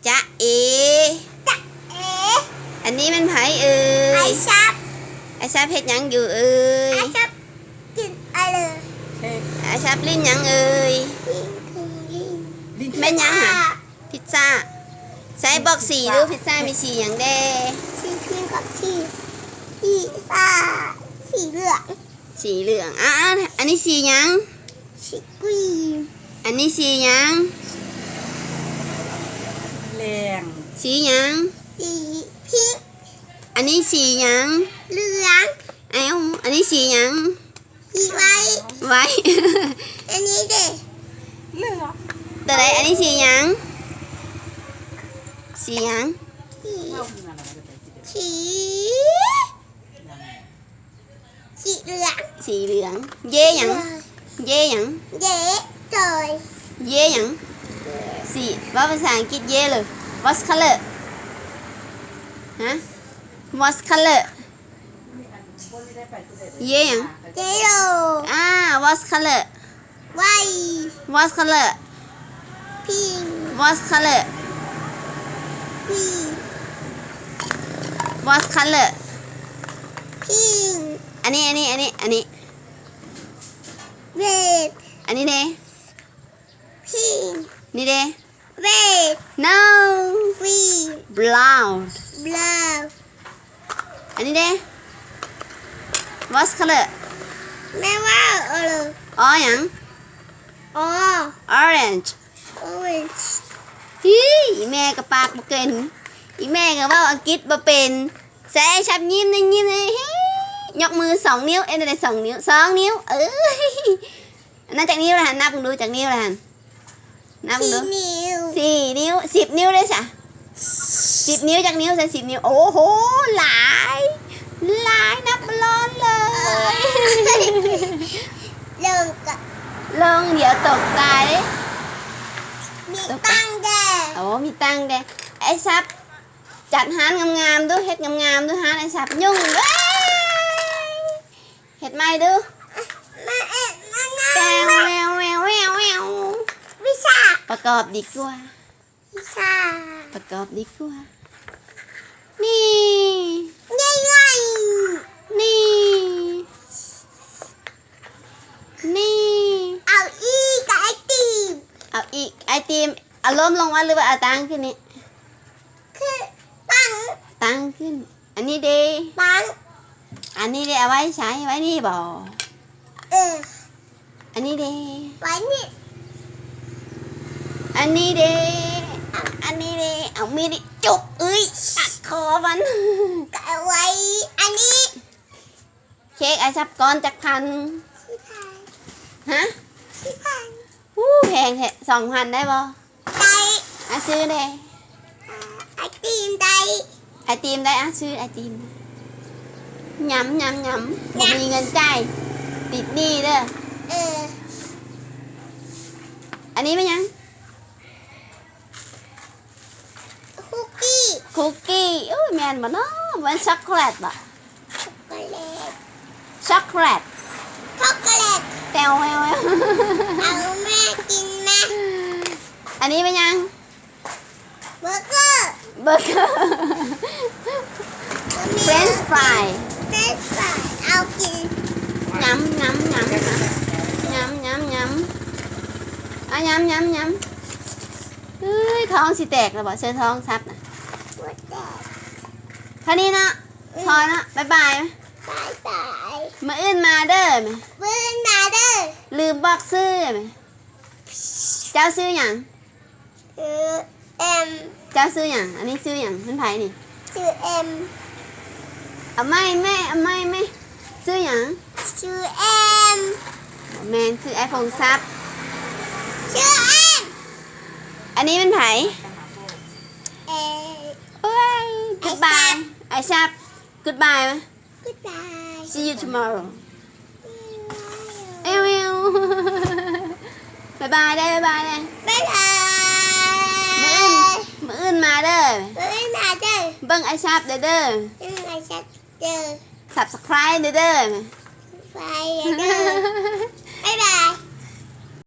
ຈ໊ະເອ ຈ໊ະເອ. ອັນນີ້ແມ່ນໃຜເອີຍ? ໄອຊັບ. ໄອຊັບເຮັດຫຍັງຢູ່ເອີຍ? ໄອຊັບກິນອະໄລ? ໄອຊັບຫຼິ້ນຫຍັງເອີຍ? ຫຼິ້ນເຄື່ອງຫຼິ້ນ. ແມ່ນຫຍັງຫະ? ພິດຊາ. ໃສ່ບອກສີດູ ພິດຊາມີສີຫຍັງແດ່? ສີພິງກັບສີ ສີຟ້າ ສີເຫຼືອງ. ສີເຫຼືອງ. ອາ ອັນນີ້ສີຫຍັງ? ສີກຣີນ. ອັນນີ້ສີຫຍັງ? ແດງ. ສີຫຍັງ? ສີພິງ. ອັນນີ້ສີຫຍັງ? ເຫຼືອງ. ເອົ້າ ອັນນີ້ສີຫຍັງ? ສີໄວ. ໄວ. ອັນນີ້ເດ? ເຫຼືອງ. ໂຕໃດ? ອັນນີ້ສີຫຍັງ? ສີຫຍັງ? ສີ ສີ ສີເຫຼືອງ. ສີເຫຼືອງ. ເຢຫຍັງ? ເຢຫຍັງ? ເຢໂຕຍ. ເຢຫຍັງ? ສີ ເວົ້າພາສາອັງກິດ ເຢເລີ. What color? ຮະ? What color? ເຢຫຍັງ? ເຢໂລ. ອາ What color? ໄວ. What color? ພິງ. What color? ພີງ. What color? ພິງ. ອັນນີ້ ອັນນີ້ ອັນນີ້ ອັນນີ້ ເຣດ. ອັນນີ້ເດ? ພິງ. ນີ້ເດ? ເຣດ. No. ກຣີນ. ບຣາວ. ບຣາວ. ອັນນີ້ເດ? What color? ແມ່ນວ່າ ອໍ ອໍຫຍັງ? ອໍ Orange. Orange. ຮີ້ ອີ່ແມ່ກໍປາກບໍ່ເກັ່ງ ອີ່ແມ່ກໍເວົ້າອັງກິດບໍ່ເປັນ. ໃສ່ ໄອຊັບຍິ້ມແດ່ ຍິ້ມແດ່. ຍົກມືສອງນິ້ວ ເຮັດແນວໃດສອງນິ້ວ? ສອງນິ້ວ. ເອີຍ ອັນນັ້ນຈັກນິ້ວລະຫັ້ນ? ນັບເບິ່ງດູ ຈັກນິ້ວລະຫັ້ນ? ນັບເບິ່ງດູ. ສີ່ນິ້ວ. ສີ່ນິ້ວ. ສິບນິ້ວເດ້ຊະ? ສິບນິ້ວ. ຈັກນິ້ວຊະ? ສິບນິ້ວ. ໂອ້ໂຫ ຫຼາຍ ຫຼາຍ ນັບບໍ່ລອດເລີຍ. ເອີຍ ລົງກະ ລົງ ດຽວຕົກໃຈ. ມີຕັງແດ່. ໂອ້ ມີຕັງແດ່. ໄອຊັບ ຈັດຮ້ານງາມໆດູ ເຮັດງາມໆດູ ຮ້ານໄອຊັບຫຍຸ້ງເວີຍ. ເຮັດໃໝ່ດູ. ແວວ ແວວ ແວວ ແວວ ແວວ. ວິຊາ ປະກອບດີກວ່າ. ວິຊາ ປະກອບດີກວ່າ. ນີ້ ໃຫຍ່ໆ ນີ້ ນີ້. ເອົາອີກ ໄອຕິມ ເອົາອີກ ໄອຕິມ. ເອົາລົ້ມລົງມາ ຫຼືວ່າເອົາຕັ້ງຂຶ້ນນີ້? ຄືຕັ້ງ ຕັ້ງຂຶ້ນ. ອັນນີ້ເດ? ຕັ້ງ. ອັນນີ້ເດ ເອົາໄວ້ໃສ? ໄວ້ນີ້ບໍ? ເອີ. ອັນນີ້ເດ? ໄວ້ນີ້. ອັນນີ້ເດ? ອັນນີ້ເດ? ເອົາມີດນີ້ຈຸກ ເອີຍ ຕັດຄໍມັນ. ກໍເອົາໄວ້ອັນນີ້. ເຄ້ກອ້າຍຊັບກ້ອນຈັກພັນ? ສິບພັນ. ຮະ? ສິບພັນ. ອູ້ ແພງແທ້. ສອງພັນໄດ້ບໍ່? ໄດ້. ອາ ຊື້ແດ່. ອາ ໄອຕິມໄດ້. ໄອຕິມໄດ້. ອາ ຊື້ໄອຕິມ. ຍຳ ຍຳ ຍຳ. ບໍ່ມີເງິນຈ່າຍ ຕິດໜີ້ເດີ. ເອີ. ອັນນີ້ແມ່ນຫຍັງ? ຄຸກກີ້. ຄຸກກີ້. ອຸ້ຍ ແມ່ນບໍ່ເນາະ? ແມ່ນຊັອກໂກແລັດບໍ່? ຊັອກໂກແລັດ. ຊັອກໂກແລັດ. ແຕວແວວແວວ. ເອົາແມ່ກິນແມ່. ອັນນີ້ແມ່ນຫຍັງ? ເບີເກີ. ເບີເກີ. ເຟຣນຊ໌ຟຣາຍ. ເຟຣນຊ໌ຟຣາຍ. ເອົາກິນ. ຍຳ ຍຳ ຍຳ ຍຳ ຍຳ ຍຳ. ອາ ຍຳ ຍຳ ຍຳ. ເອີຍ ທ້ອງຊິແຕກແລ້ວບໍ່? ເຊີນທ້ອງຊັບນະ. ບໍ່ແຕກ. ເທົ່ານີ້ເນາະ. ອືມ. ພໍເນາະ. ບາຍບາຍ. ບາຍບາຍ. ມື້ອື່ນມາເດີ. ມື້ອື່ນມາເດີ. ລືມບອກຊື່. ເຈົ້າຊື່ຫຍັງ? ຊື່ເອັມ. ເຈົ້າຊື່ຫຍັງ? ອັນນີ້ຊື່ຫຍັງ? ມັນໃຜນີ້? ຊື່ເອັມ. ເອົາໃໝ່ແມ່ ເອົາໃໝ່ແມ່. ຊື່ຫຍັງ? ຊື່ເອັມ. ບໍ່ແມ່ນ ຊື່ອ້າຍພົງຊັບ. ຊື່ເອັມ. ອັນນີ້ແມ່ນໃຜ? ເອັມ. ໂອ້ຍ ກູດບາຍ ອ້າຍຊັບ. ກູດບາຍ. Goodbye. See you tomorrow. ແອວແອວ. ບາຍບາຍເດີ ບາຍບາຍເດີ. ບາຍບາຍ. ມື້ອື່ນ ມື້ອື່ນມາເດີ. ມື້ອື່ນມາເດີ. ເບິ່ງອ້າຍຊັບເດີ ເບິ່ງອ້າຍຊັບເດີ. ຊັບສະຄຣາຍເດີ. ໄປເດີ. ບາຍບາຍ.